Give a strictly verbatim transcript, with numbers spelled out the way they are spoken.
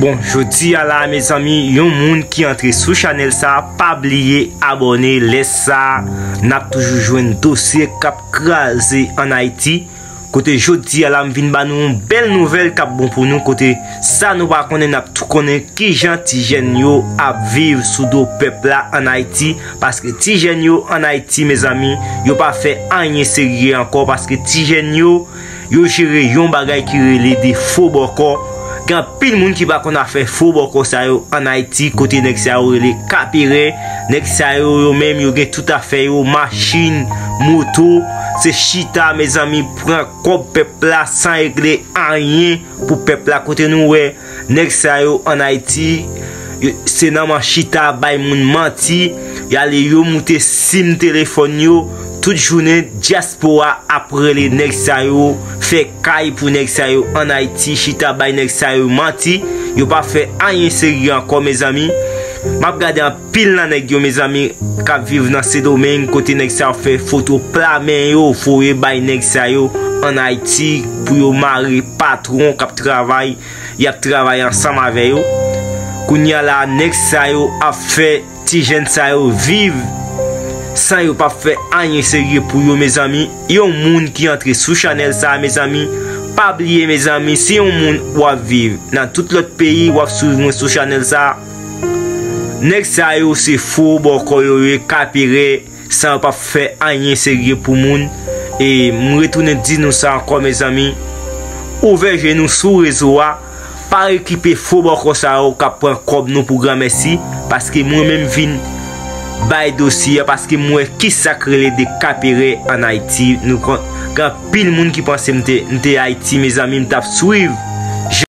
Bon, jodi a la, mezanmi, yon moun ki antre sou chanèl sa, pa bliye abòne, lè sa, n ap toujou jwenn dosye k ap kraze ann Ayiti. Kote jodi a la, m vin ba nou yon bèl nouvèl k ap bon pou nou, kote sa nou pa konnen, n ap tou konnen kijan ti jèn yo ap viv sou do pèp la ann Ayiti, paske ti jèn yo ann Ayiti, mezanmi, yo pa fè anyen serye ankò, paske ti jèn yo, yo jere yon bagay ki rele de fo bòkò. Gen anpil moun ki pa konn afè fo bòkò sa yo ann Ayiti, kote nèg sa yo rele kaperè. Nèg sa yo, yo menm, yo gen tout afè yo, machin, moto. Se chita, mezanmi, pran kòb pèp la san regle anyen pou pèp la. Kote nou wè nèg sa yo ann Ayiti, yo- se nan man chita bay moun manti. Y ale yo moute sim telefòn yo, tout jounen dyaspora ap rele nèg sa yo, fè kay pou nèg sa yo ann Ayiti, chita bay nèg sa yo manti. Yo pa fè anyen serye ankò, mezanmi. M ap gade anpil nan nèg yo, mezanmi, k ap viv nan Sendomeng, kote nèg sa yo fè foto pla men yo, voye bay nèg sa yo ann Ayiti pou yo mare patwon k ap travay, y ap travay ansanm avè yo. Kounye a la, nèg sa yo ap fè ti jèn sa yo viv san yo p ap fè anyen serye pou yo, mezanmi. Yon moun ki antre sou chanèl sa, mezanmi, pa bliye, mezanmi, si yon moun w ap viv nan tout lòt peyi, w ap swiv mwen sou chanèl sa, nèg sa yo se fo bòkò yo ye, kaperè, san yo p ap fè anyen serye pou moun. E m retounen di nou sa ankò, mezanmi. Ouvè je nou sou rezo a. Pa rekipe fo bòkò sa yo k ap pran kòb nou pou granmèsi, paske mwen menm vin bay dosye a, paske m wè kisa k rele de kaperè ann Ayiti. Nou kon, gen anpil moun ki panse m te, m te Ayiti, mezanmi, m t ap swiv